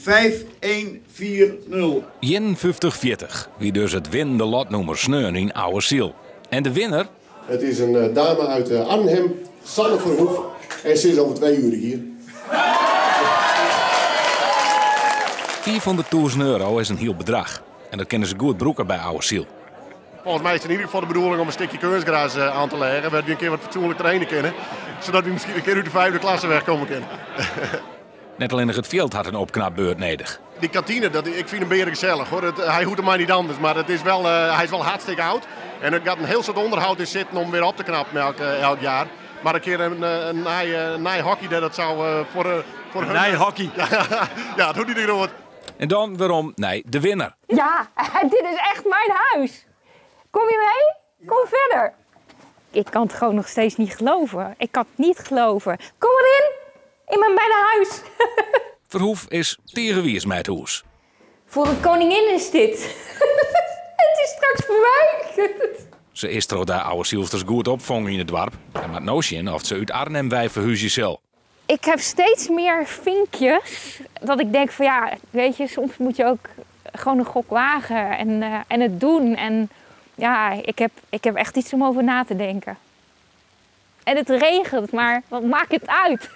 5140. 51 40 wie dus it winnende lotnûmer sneon yn Ouwe Syl. En de winner? Het is een eh, dame uit eh, Arnhem, Sanne Verhoef. En ze is over 2 uur hier. 500.000 euro is in hiel bedrach. En dat kinne se goed brûke by Ouwe Syl. Volgens mij is het in ieder geval de bedoeling om een stukje kunstgras eh, aan te leggen. Waar we een keer wat fatsoenlijk trainen kunnen. Zodat we misschien een keer uit de vijfde klasse wegkomen kunnen. Net allinnich it fjild hat in opknapbeurt nedich. Die kantine, dat, ik vind hem beregesellich hoor. Hij hoecht er maar niet anders, maar het is wel, hij is wel hartstikke oud. En er gaat een heel soort onderhoud in zitten om weer op te knappen elk jaar. Maar een keer een nij hockey, dat zou voor hun... Nij hockey. Ja, dat doet niet groot. En dan werom nei de winner. Ja, dit is echt mijn huis. Kom je mee? Kom verder. Ik kan het gewoon nog steeds niet geloven. Ik kan het niet geloven. Kom erin! In mijn bijna huis. Verhoef is tige wiis mei it hûs. Voor een koningin is dit. Het is straks voor mij. Se is troch de Ouwe Sylsters goed opfongen yn it doarp. En moat no sjen oft se út Arnhem wei ferhúzje sil. Ik heb steeds meer vinkjes dat ik denk van ja, weet je, soms moet je ook gewoon een gok wagen en het doen. En ja, ik heb echt iets om over na te denken. En het regent, maar wat maakt het uit?